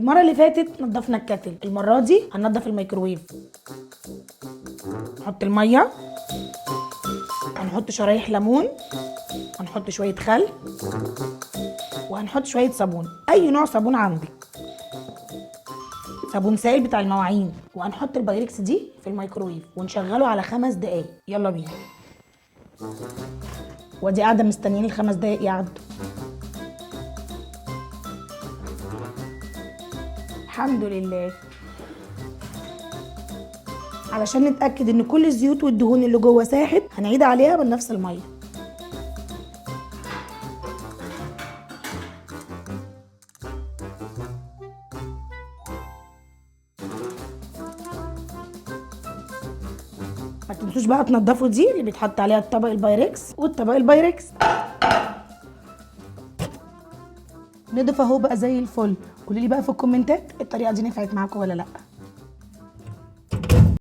المرة اللي فاتت نضفنا ال kettle، المرة دي هننضف الميكروويف. نحط المية، هنحط شرايح ليمون، هنحط شوية خل، وهنحط شوية صابون، اي نوع صابون عندك، صابون سائل بتاع المواعين. وهنحط البايركس دي في الميكروويف ونشغله على 5 دقايق. يلا بينا. وادي قاعدة مستنيين ال5 دقايق يعدوا. الحمد لله. علشان نتأكد ان كل الزيوت والدهون اللي جوه ساحت هنعيد عليها من نفس المية. ما تنسوش بقى تنضفوا دي اللي بيتحط عليها الطبق البايركس والطبق البايركس. نضف اهو بقى زي الفل. قولوا لي بقى في الكومنتات الطريقة دي نفعت معاكم ولا لا.